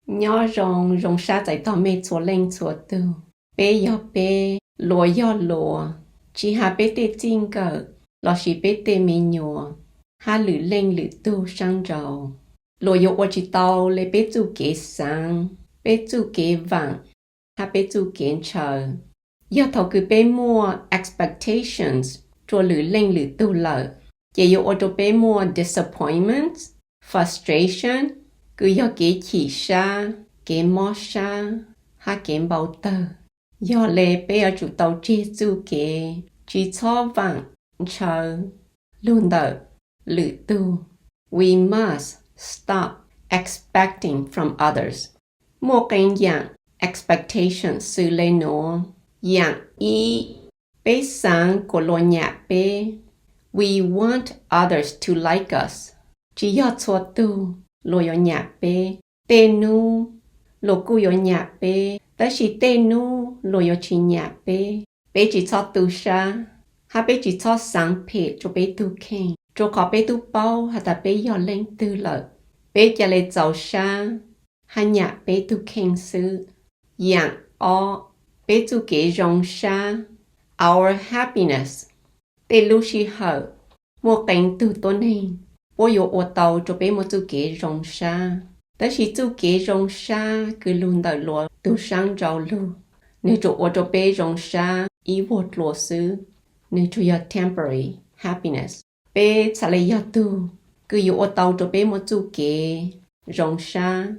Nyob zoo, zoo sab txais tog mej txhua leej txhua tug. Peb yog peb, luag yog luag, tsis has peb tej txij nkawm lossis peb tej me nyuam, hab lwm leej lwm tug saab nrau, luag yuav ua tsis tau le peb txuj kev xaav, peb txuj kev vaam, hab peb txuj kev ntshaw. Yog thaum kws peb muaj expectations rua lwm leej lwm tug lawm, ces yuav ua rua peb muaj disappointments, frustration, kws yog kev chim sab, kev mob sab, hab kev npau tawg. Yog le peb yuav tsum tau tseg txuj kev tsis txhob vaam ntshaw lug ntawm lwm tug. We must stop expecting from others. Muaj qee yaam expectation xws le nuav. Yaam ib, peb xaav kuas luag nyam peb. We want others to like us. Tsis yog txhua tug luag yuav nyam peb. Tej nub luag kuj yuav nyam peb, tab sis tej nub luag yuav tsis nyam peb. Peb tsis txhob tu sab, hab peb tsis txhob xaav phem rua peb tug kheej, rua qhov peb tub paub has tas peb yog leej twg lawm. Peb ca le txaus sab hab nyam peb tug kheej xwb. Yaam ob, peb txuj kev zoo sab, our happiness. Tej lub sij hawm, muaj qee tug tuab neeg puab yuav ua tau rua peb muaj txuj kev zoo sab, tab sis txuj kev zoo sab kws lug ntawm luag tug saab nrau lug, nwg tsuas ua rua peb zoo sab ib vuag dlua xwb, nwg tsuas yog temporary happiness. Peb txhaj le yog tug kws yuav ua tau rua peb muaj txuj kev zoo sab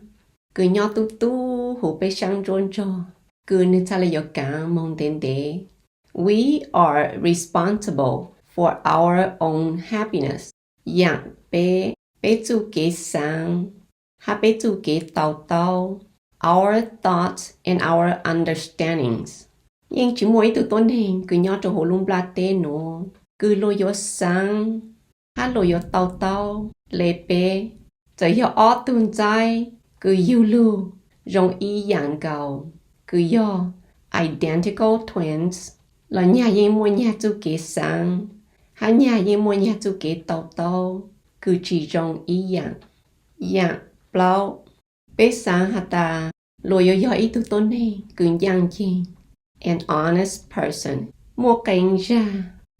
kws nyob tub tub huv peb saab ntsuab ntsog, kws nwg txhaj le yuav kaav moog ntev ntev. We are responsible for our own happiness. Yaam peb, peb txuj kev xaav hab peb txuj kev tau taub, our thoughts and our understandings. Yeej tsis muaj ib tug tuab neeg kws nyob rua huv lub nplaj teb nuav kws luag yuav xaav hab luag yuav tau taub le peb. Txawm yog ob tug ntxaib kws yug lug zoo ib yaam nkaus, kws yog identical twins, los nyag yeej muaj nyag txuj kev xaav hab nyag yeej muaj nyag txuj kev tau taub kws tsis zoo ib yaam. Yaam plaub, peb xaav has tas luag yuav yog ib tug tuab neeg kws ncaaj nceeg, an honest person. Muaj qee zag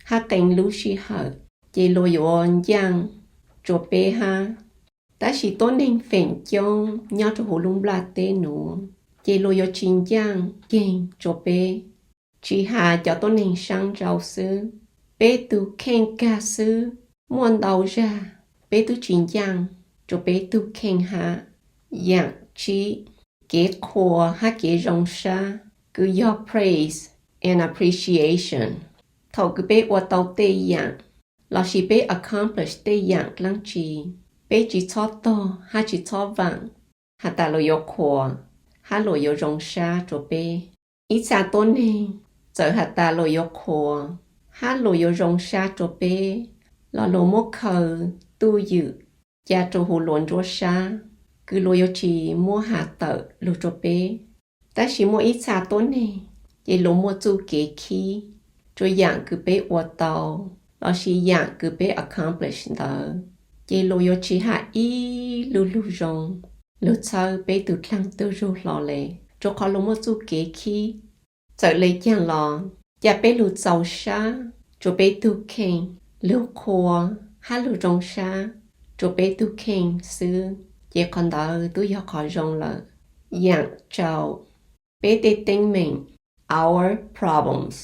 hab qee lub sij hawm ces luag yuav ncaaj rua peb hab, tab sis tuab neeg feem coob nyob rua huv lub nplaj teb nuav ces luag yuav tsis ncaaj nceeg rua peb. Tsis has cov tuab neeg saab nrau xwb, peb tug kheej kag xwb, muaj ntau zag peb tub tsis ncaaj rua peb tug kheej hab. Yaam tsib, kev qhuas hab kev zoo sab kws yog praise and appreciation. Thaum kws peb ua tau tej yaam lossis peb accomplish tej yaam dlaab tsi, peb tsis txhob tog hab tsis txhob vaam has tas luag yuav qhuas hab luag yuav zoo sab rua peb. Ib txha tuab neeg txawm has tas luag yuav qhuas hab luag yuav zoo sab rua peb, los luag muab khaws tuj ywm ca rua huv luag nruab sab, kws luag yuav tsis muab has tawm lug rua peb. Tab sis muaj ib txha tuab neeg ces luag muaj txuj kev khib rua yaam kws peb ua tau lossis yaam kws peb accomplish ntawd, ces luag yuav tsis has ib lu lug zoo lug txhawb peb tug dlaag tug zug hlo le, rua qhov luag muaj txuj kev khib. Txawm le caag los, ca peb lug txaus sab rua peb tug kheej, lug qhuas hab lug zoo sab rua peb tug kheej xwb, ces qhov ntawd tub yog qhov zoo lawm. Yaam rau, peb tej teeb meem, our problems.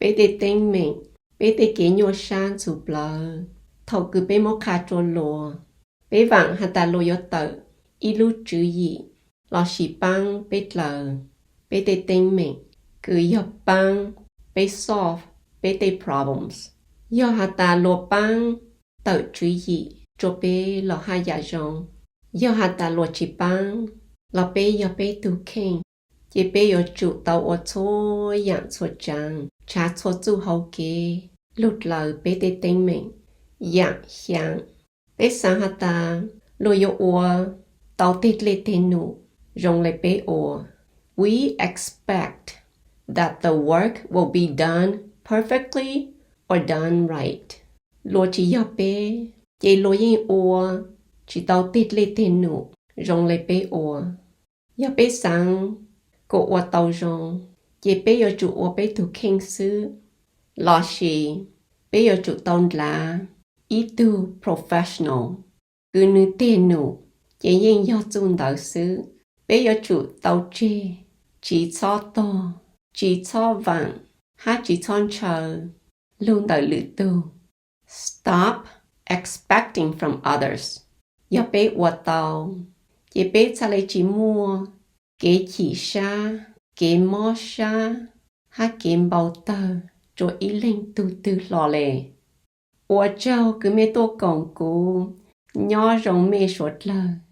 Peb tej teeb meem, peb tej kev nyuaj sab ntxhov plawv, thaum kws peb muab qha rua luag, peb vaam has tas luag yuav tawm ib lub tswv yim lossis paab peb dlaws peb tej teeb meem, kws yog paab peb solve peb tej problems. Yog has tas luag paab tawm tswv yim rua peb los haj yam zoo. Yog has tas luag tsis paab los peb yog peb tug kheej, ces peb yuav tsum tau ua txhua yaam txhua tsaav, tshaav txhua txuj hauv kev lug dlaws peb tej teeb meem. Yaam xyaa, peb xaav has tas luag yuav ua tau tej dlej tej num zoo le peb ua. We expect that the work will be done perfectly or done right. Luag tsis yog peb, ces luag yeej ua tsis tau tej dlej tej num zoo le peb ua. Yog peb xaav kuas ua tau zoo, ces peb yuav tsum ua peb tug kheej xwb, lossis peb yuav tsum tau nrhav ib tug professional kws nwg teg num ces yeej yog txuj ntawd xwb. Peb yuav tsum tau tseg, tsis txhob tog, tsis txhob vaam, hab tsis txhob ntshaw lug ntawm lwm tug. Stop expecting from others. Yog peb ua tau, ces peb txhaj le tsis muaj kev chim sab, kev mob sab, hab kev npau tawg rua ib leeg tug twg hlo le. Ua tsaug kws mej tuaj koom kuv. Nyob zoo mej suav dlawg.